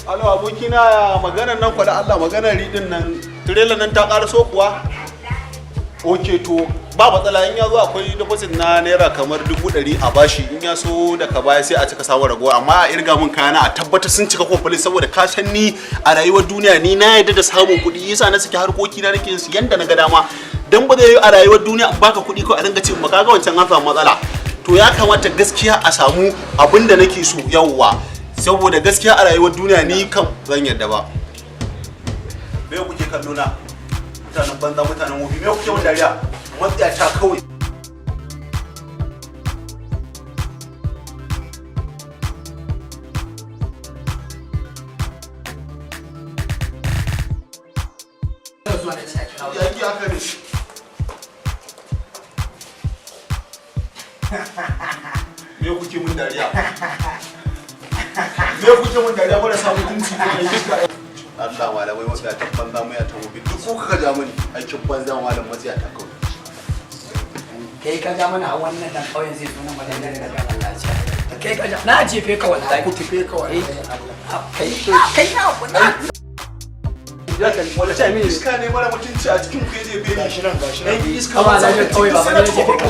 Alo abokina, ya maganar nan kwa da Allah, maganar riɗin nan, trailer nan ta ƙara so kuwa? Ok, to ba matsala. In ya zo akwai deposit na naira kamar 100,000 a bashi. In ya so daga baya sai a cika samun ragowa, amma a irga mun kayana a tabbatar sun cika complete, saboda ka san ni a rayuwar duniya ni na yarda da samun kuɗi, yasa na saki harkoki na nake yin su yanda na ga dama, dan ba zai yi a rayuwar duniya in baka kuɗi ko a dinga ce maka ga wancan an samu matsala. To ya kamata gaskiya a samu abin da nake so, yawwa, saboda gaskiya a rayuwar duniya ni kam zan yarda ba. Me kuke kallo na? Mutanen banza, mutanen wofi, me kuke mun dariya? Matsiyata kawai. Yaki haka ne. Me kuke mun dariya? Me kuke mun dariya? Marasa mutunci ko ne iska. Allah, malamai matsiyatan banza, mai ta wofi, duk ku kuka ja mani aikin banza, malam matsiyata kawai. Kai ka ja mana wannan dan kauyen zai zo nan wajen da daga Allah ce kai ka ja na jefe ka wallahi. Ku tafe ka wallahi. Kai kai na na. Wata iska ne mara mutunci a cikin ku yaje bene. Gashi nan, gashi nan. Ɗan iska. Kama lafiyar kauye, baba ne jefe ka.